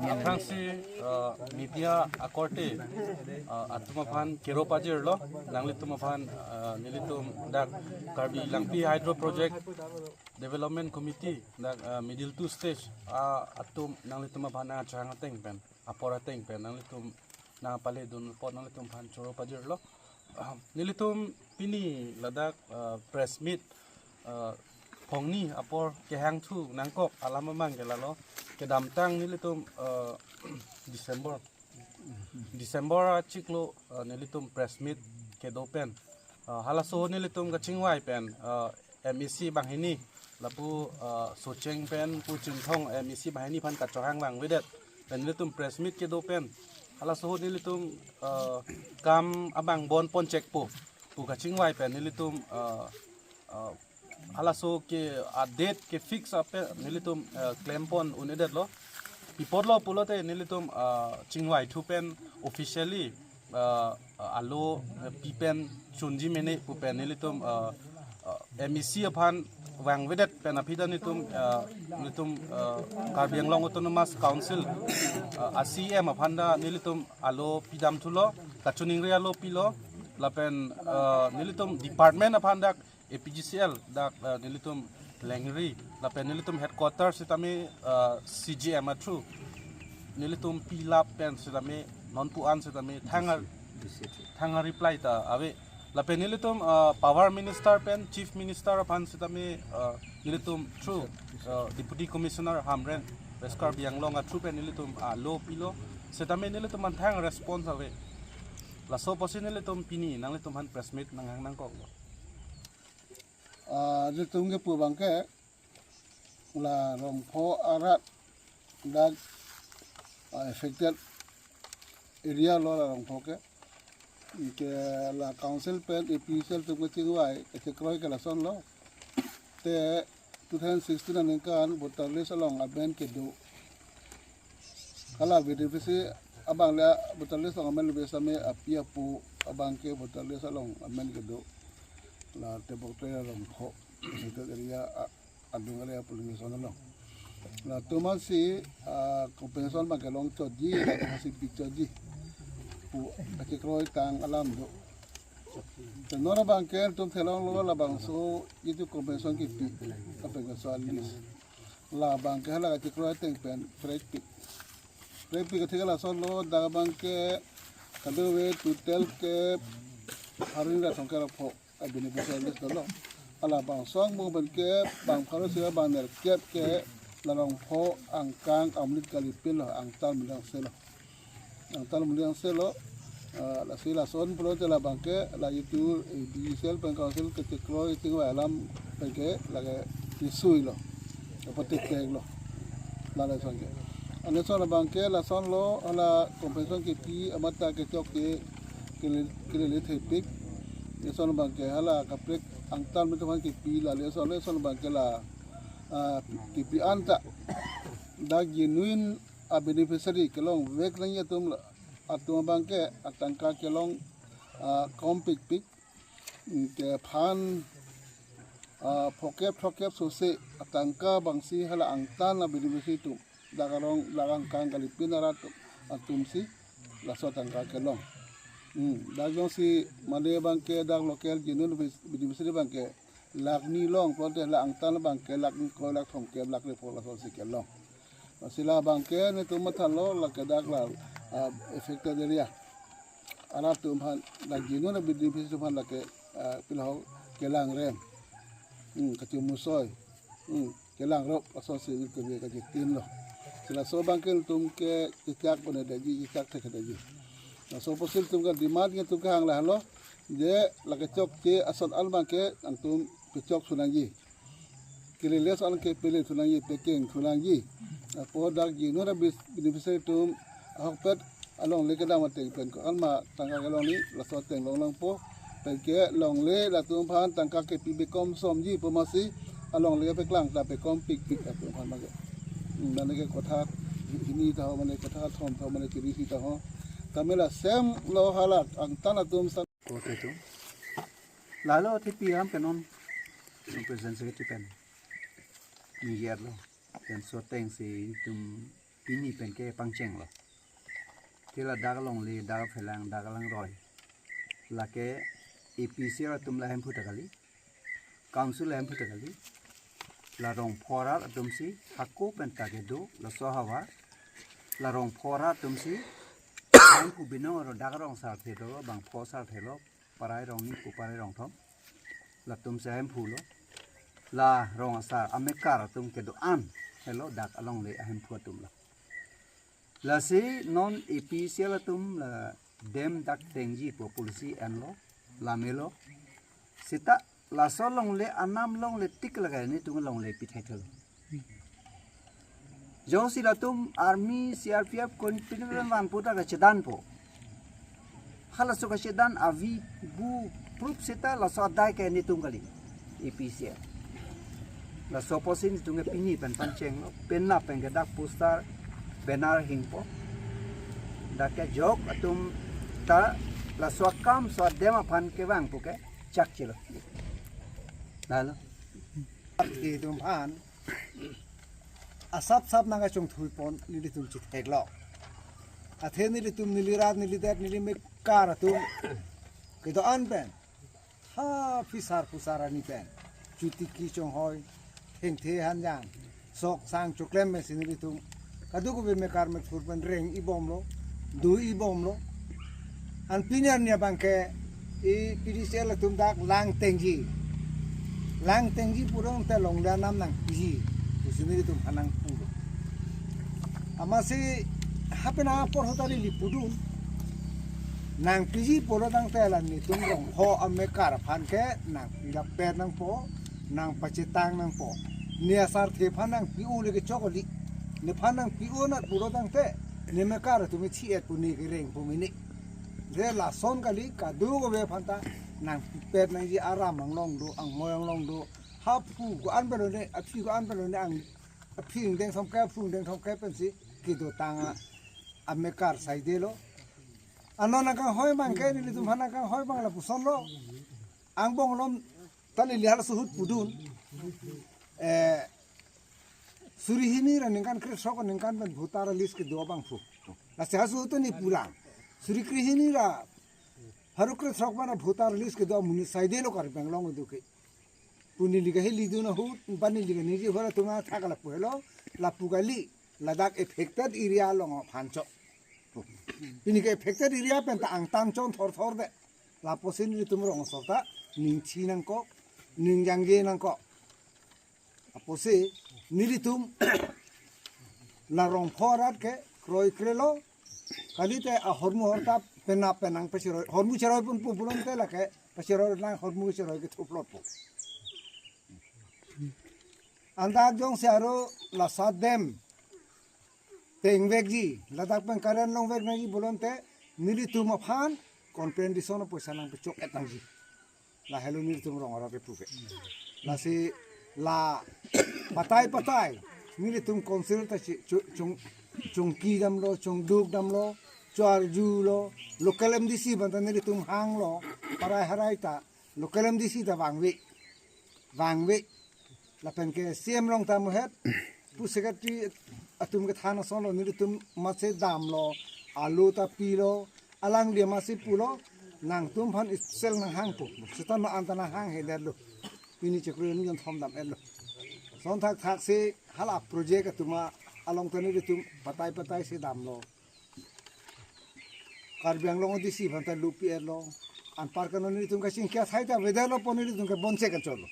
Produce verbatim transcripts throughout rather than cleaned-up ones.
Aphrangsi, uh, media akorte, uh, atum aphan kero pajirlo, nanglitum aphan, uh, nelitum dak Karbi Langpi Hydro Project Development Committee dak, uh, middle two stage, uh, atum nanglitum aphan nangchehang ateng pen, apor ateng pen nanglitum nangpaledun apot nanglitum aphan choro pajirlo. Nelitum pini ladak, uh, press meet, uh, phongni apor kehangthu nangkok alam amang ke lalo. Kedamtang nelitum, uh, December, December achiklo, uh, nelitum press meet kedo pen, uh, halaso nelitum kachingvai pen, uh, M A C banghini lapu, uh, Socheng pen pu Chinthong M A C banghini aphan kachehang vangvedet pen nelitum press meet kedo pen halaso ahut nelitum, uh, kam abang bon pon chekpo pu kachingvai pen nelitum, uh, uh, halaso ke a date ke fix ape nelitum, uh, klem pon un-edetlo. Pi apotlo pulote nelitum, uh, chingvaithu pen officially, uh, alo, uh, pi pen chunji mene pu pen nelitum, uh, uh, M A C aphan vangvedet pen aphi ta nelitum, uh, nelitum, uh, Karbi Anglong Autonomous Council, uh, a C E M aphan ta nelitum alo pidamthulo, kachiningri alo pilo, lapen, uh, nelitum department aphan dak A P G C L dak, uh, nelitum lengri, lapen nelitum headquarter sitame, uh, C G M a through nelitum pilap pen sitame nonpu an sitame thang a, thang a reply ta ave. Lapen nelitum, uh, power minister pen chief minister aphan sitame, uh, nelitum through, uh, deputy commissioner Hamren West Karbi Anglong a through pen nelitum, uh, alo pilo, sitame nelitum aphan thang response ave. Laso apotsi nelitum pini nanglitum aphan press meet nanghang nangkoklo. Ah, nelitum kepu abangke la Rongpho arat dak, ah, affected area lo la Rongpho ke. Ke la council pen A P C L atum kachingvai kachekroi ke lasonlo. Te two thousand sixteen aningkan voter list along amen kedo. Hala beneficiary abang le voter list along amen le sitame api apo abangke voter list along amen kedo. La tebok te along kho, sita area a, adung area polling station along. Latum aphansi, ah, compensation abangke longchotji, latum aphansi pichotji pu kachekroi tang alam do. Te non abangke nelitum thelonglo, labangso itu compensation kipi, kapen kaso alis. Labangke hala kachekroi ateng pen prekpik. Prekpik athe ke lasonlo, dak abangke kadokave total ke pharo hini ra thomkep ra pho a beneficiary list dolo. Halabangso angbong pen ke bang pharo sira bang nerkep ke la Rongpho angkang Amlit kalipin lo, angtan Mulyangselo. Angtan Mulyangselo, ah, lasi lason pulote labangke la itu A P C L pen council kachekroi chingvai alam pen ke lake kisuilo, kapatik keklo. La lason ke. Ane lason abangke lasonlo, hala compensation kipi amat ta kechok ke kele, kelele thepik. Lason abangke hala kaprek angtan Mulyangselo aphan kipi la lason, lason abangke la, ah, kipi anta dak genuine a beneficiary kelongvek nangji atum la, atum abangke atangka kelong, ah, kompikpik, mm, ke phan, ah, phokep throkkep sose atangka abangsi hala angtan a beneficiary atum, dak arong dak angkang kalipin arat atumsi laso atangka kelong. Hmm, dak jongsi mane abangke dak local genuine beneficiary abangke lakh ni long, pulote la angtan abangke lakh ni kroi, lakh thomkep, lakh repho lasonsi kelong. Lasi labangke nelitum mathalo lake dak la, ah, affected area arat atum aphan, la genuine a beneficiary atum aphan lake, ah, pilahok kelang rem, hmm, kachimusoi, hmm, kelang rop, lasonsi nelitum ke kachitinlo. Lasi laso abangke nelitum ke chechak pone detji, chechak thekdetji. Laso apotsi nelitum ke demand nelitum kehang lahelo, je lake chokche ason an abangke nangtum pechok thu nangji. Kelele ason ke pele thu nangji, pekeng thu nangji. Apot dak genuine a bis-, beneficiary atum ahokpet alongle kedam ateng pen ko-an ma tangka kelong ni, laso ateng longlongpo. Penke longle latum aphan tangka kepi bekom somji pu amatsi alongle peklang ta pekompikpik atum aphan abangke. Hmm, mane ke kotha hini ta ho, mane kotha thom ta ho, mane kiri si ta ho. Tame la same lo hala angtan atum sa. Kote tu. Lalo T P M pen non. President Secretary pen. Ni yer lo. Pen so atengsi itum Pini pen ke pangchenglo. Ke ladak alongle, dak aphelang, dak alangroi, lake A P C atum lahemphu ta kali, council lahemphu ta kali. La rongpho arat atumsi hako pen ta kedo, laso ahavar. La rongpho arat atumsi hemphu binong aro dak rong sarthe do, bangpho sarthe lo, parai rong ni ku parai rong thom. Latumsi ahemphu lo. La rong asar amekar atum kedo-an helo dak alongle ahemphu atum lo. Lasi non A P C L atum la dam dak tengji pu policy enlo, lamelo. Seta laso alongle anam alongle tik lake netum alongle pithai thelo. Jongsi latum army, C R P F kon pini pen vanpo ta kachedanpo. Halaso kachedan avi bu proof seta laso adai ke netum kali, A P C L. Laso apotsi netum ke pini pen pangchenglo, penap pen ke dak poster, banner hingpo. Dak kejok atum ta laso akam, laso adam aphan kevang pu ke chakchelo. Lalo. Netum aphan asap sap nangkachongthuipon nelitum chitheklo. Athe nelitum, neli rat, neli det, neli mekar atum kedo-an pen, ha phisar phusar ani pen chotiki chonghoi, thengthe hanjang, sok sang choklem pensi nelitum kadokave mekar mekthur pen reng-ibomlo, do-ibomlo. An pini arni abang ke A P C L atum dak lang tengji. Lang tengji pulotangte alongle anam nangpiji pusi nelitum aphan nangpulo. Amatsi ha pen apor ahut ta neli pudun. Nangpiji pulotangte la netum rongpho amekar aphan ke nangpilapet nangpo, nangpachetang nangpo. Ne asarthe aphan nangpi-o le kechok kali. Nephan nangpi-o nat pulotangte, ne mekar atum ithi-et pu ne kereng pu mene. De lason kali, kadokave aphan ta nangpipet nangji, aram anglong do, angmoi anglong do, ha phu ko-an pen lone, aphi ko-an pen lone, ang aphi ingdeng thomkep, aphu ingdeng thomkep pensi kedotang a, amekar saidelo. Anong nangkanghoi abang ke nelitum aphan nangkanghoi abang lapusonlo. Angbong alom ta neli halaso ahut pudun. Eh, suri hini ra ningkan krethrok aningkan pen voter list kedo abangphu. Lasi halaso ahut ta ne pulang. Suri krehini ra pharo krethrok abang ra voter list kedo amonit saidelo Karbi Anglong kedo ke. Pu neli kahilidun ahut, pu neli kaningje ahut atum athak lapu helo, lapu kali, ladak affected area along aphan chot. Pini ke affected area pen ta angtan chonthorthor de. Lapusi nelitum rong asor ta ningthi nangkok, ningjangje nangkok. Apotsi nelitum la rongpho arat ke kroikrelo, kalite ahormu horta penap pen nangpacheroi, hormu cheroi ponpo pulotangte lake pacheroi nang, hormu cheroi ke thuplotpo. Anta jongsi aro laso adam tengvekji, ladak pen current longvek nangji pulotangte nelitum aphan compensation apoisa nangpachok-et nangji. Lahelo nelitum rong arat kepu ke. Lasi la patai patai nelitum council ta chi-, chu-, chung, chungki damlo, chungduk damlo, charjulo, local M D C aphan ta nelitum hanglo, parai harai ta local M D C ta vangve, vangve. Lapen ke C M along ta muhet, pu secretary atum kethan asonlo, nelitum amatsi damlo, alo ta pilo, alangli amatsi pulo, nangtum aphan special nanghangpo. Seta non anta nanghang hedet lo. Pini chiklo ni jon thom dam-et lo. Ason thakthak si hala project atum along ta nelitum patai patai si damlo. Karbi Anglong D C aphan ta lupi-et lo. Anparke non nelitum kachingki athai ta avedetlo pu nelitum ke bonche kacholo.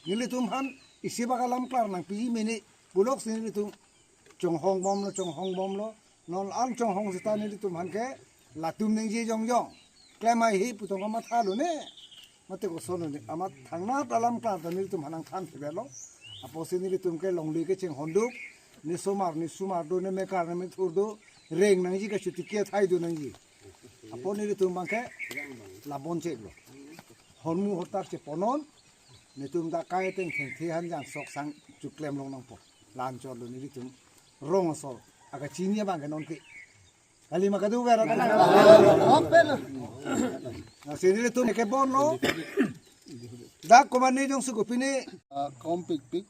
Nelitum aphan isi bak alam klar nangpiji mene puloksi nelitum chonghongbomlo, chonghongbomlo. Non an chonghong seta nelitum aphan ke latum ningje jongjong. Klem haihe pu tong kamathalo ne. Mate koson ne. Amat thangnat alam klar ta nelitum aphan nangthan thivelo. Apotsi nelitum ke longle kechinghonduk. Ne somar, ne somar do, ne mekar, ne methur do. Reng nangji, kachotiki athai do nangji. Apot nelitum abang ke la bonchelo. Hormu hortar cheponon. Netum dak kai ateng thengthe hanjang sok sang choklem long nangpo. La-an chotlo nelitum rong asor akachini abang ke non ke. Kali ma kadokave ra. Lasi nelitum ke bonlo. Dak komatne jongsi kopine, ah, kompikpik,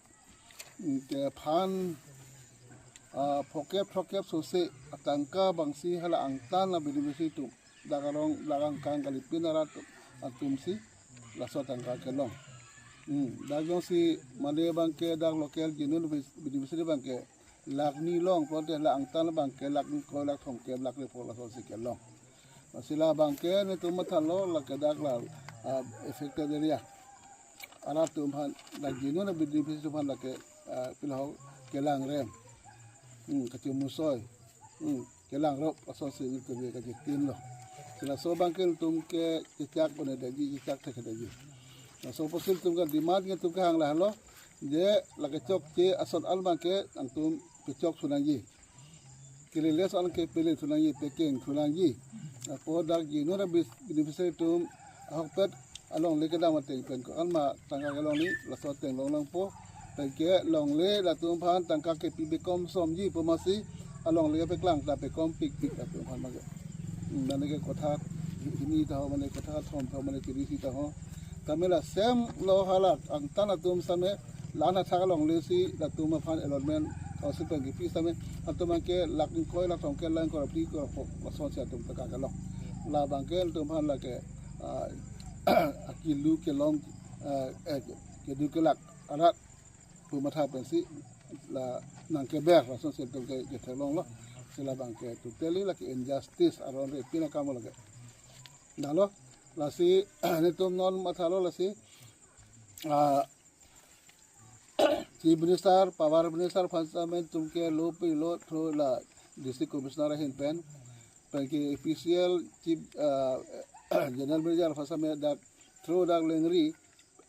mm, kephan, ah, phokep throkkep sose atangka abangsi hala angtan a-beneficiary atum, dak arong, dak angkang kalipin arat atumsi laso atangka kelong. Hmm, dak jongsi mane abangke dak local genuine beneficiary abangke lakh ni long, pulote hala angtan abangke lakh ingkoi, lakh thomkep, lakh repho lasonsi kelong. Lasi la abangke netum mathalo, lake dak la, ah, affected area arat atum aphan, dak genuine beneficiary atum aphan lake, ah, pilo kelang rem, hmm, kachimusoi, hmm, kelang rop, lasonsi netum ke kachitinlo. Lasi laso abangke netum ke chechak bone detji, chechak thektheji. Laso apotsi netum ke demand netum kehang lahelo, je lake chokche ason an abangke nangtum pechok thu nangji. Kelele ason ke pele thu nangji, pekeng thu nangji. Apot dak genuine a-beneficiary atum ahokpet alongle kedam ateng pen ko-an ma tangka kelong ni, laso ateng long nangpo. Penke longle latum aphan tangka kepi bekom somji pu amatsi alongle peklang ta pekom pikpik latum aphan abangke. Hmm, mane ke kotha hini ta ho, mane kotha thom ta ho, mane chiri isi ta ho. Tame la same lo hala angtan atum same la-an athak alongle si latum aphan allotment council pen kipi same, atum abangke lakh ingkoi, lakh thomkep, lakh ingkoi ra phli ingkoi ra pho lasonsi atum tangka kelong. La abangke latum aphan lake, ah, akilu kelong, ah, eh, kedo kelak arat pu matha pensi la nangkeber lasonsi atum ke, ketheklonglo. Lasi la abangke totally lake injustice aron repin akam lake. Dalo, lasi netum non mathalo lasi, ah, Chief Minister, Power Minister aphan same netum ke lo pilo through la District Commissioner ahin pen, penke A P C L Chief, ah, General Manager aphan same dak through dak Lengri,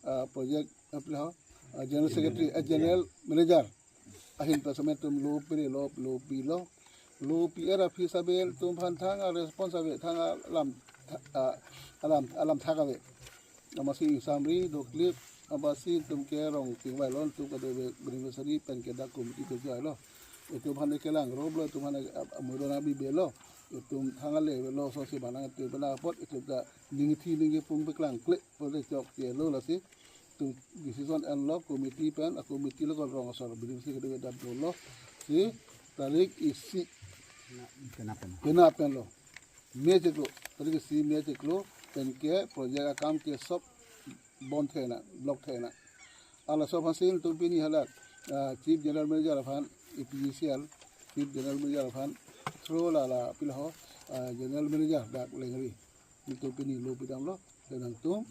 ah, project, ah, pilo, ah, General Secretary, ah, General Manager ahin pen same netum lo pilo, lo pilo. Lo pi-er aphi same netum aphan thang a-response ave, thang alam, ah, alam, alam thak ave. Amatsi isamri doklip, amatsi netum ke rong chingvailo, netum kado beneficiary pen ke dak committee chingvailo. Itum aphan kelang roplo, itum aphan, ah, amuro nang bibelo. Itum thang ale avelo, sosi manang itum bana apot, itum ta ningthi ningkepung peklangkle, pulote chokchelo lasi. Itum decision enlo committee pen, a-committee lo ko rong asor beneficiary kedam dolo. Si tarik isi kena pen, kena penlo. May chiklo, tarik isi May chiklo, penke project akam ke sob bon thena, block thena. Laso aphansi netum pini hala, ah, Chief General Manager aphan, A P C L Chief General Manager aphan, through la la pilo, ah, General Manager dak Lengri, netum pini lo pidamlo. Te nangtum,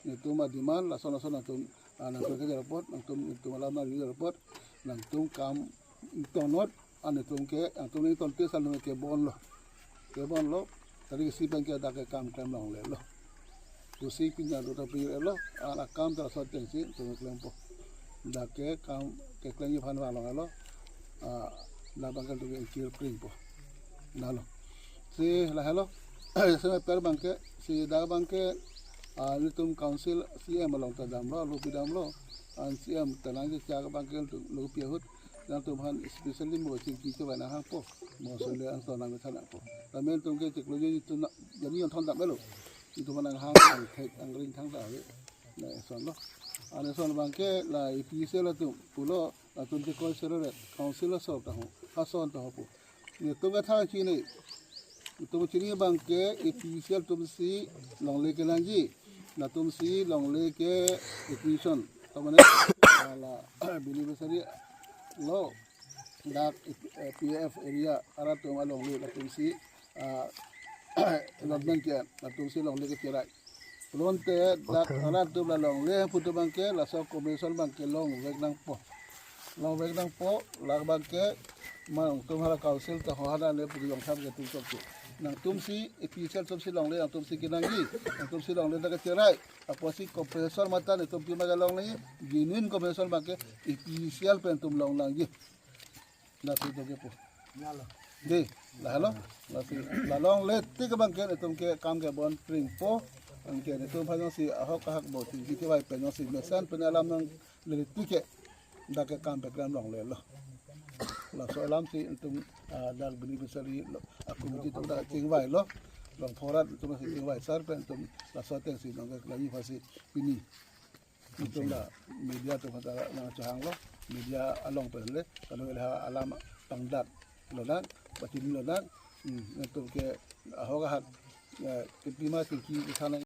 netum a-demand lason lason nangtum, ah, nangtum kejar apot, nangtum, netum alam nangri apot, nangtum kam ingtongnot, ah, netum ke, nangtum ingtonte sal nangtum kebonlo. Kebonlo, tarik isi penke dak ke kam klem longlelo. Pusi pini adu ta pilo, ah, akam ta laso atengsi netum klempo. Dak ke kam keklemji aphan vang longlelo. Ah, la abangke netum ke ingkir pringpo. Dalo. Si lahelo. Seme per abangke, si dak abangke, ah, netum council C M along ta damlo, lo pidamlo. An C M ta nangchechak abangke netum lo pi ahut, nangtum aphan specially mo chingki chevai nanghangpo. Mo sole an ton nangthan nangpo. Tame netum ke chiklo jo netum na, jani yon thon dam melo. Netum aphan nanghang, angthek, angring thangta ave. Lasonlo. An lason abangke la A P C L atum pulo, latum ke koi sereret, council asor ta ho, ason ta ho pu. Netum ke thang chini. Netum chini abangke A P C L atumsi longle kelangji. Latumsi longle ke acquisition. Tamane, la beneficiary lo dak, eh, P F area arat atum alongle latumsi, ah, allotment ke, latumsi longle kecherai. Pulote dak arat atum la longle pu atum abangke laso commission abangke longvek nangpo. Longvek nangpo, la abangke nangtum hala council ta ho hala le pu jong tham ke tum chokche. Nangtumsi A P C L atumsi longle, nangtumsi kenangji, nangtumsi longle ta kecherai. Apotsi commission mate netum pima kelong nangji, genuine commission abangke A P C L pen netum long nangji. Lasi to ke pu. Dei, lahelo. Lasi la longle tik abangke netum ke kam kebon pringpo. Anke netum aphan jongsi ahok ahak bo chingki chevai pen jongsi mesen pen alam nangle tik ke dak ke kam peklem longlelo. Laso alamsi netum, ah, dak beneficiary lo, a-committee atum ta chingvailo. Rongpho arat atum si chingvai sar pen netum laso atengsi nangkeklemji aphansi pini netum la media atum aphan ta nangchehanglo, media along pen le, kalo le ha alam pangdak lonang, pachini lonang, hmm, nangtum ke ahok ahat, eh, kepima chingki kesana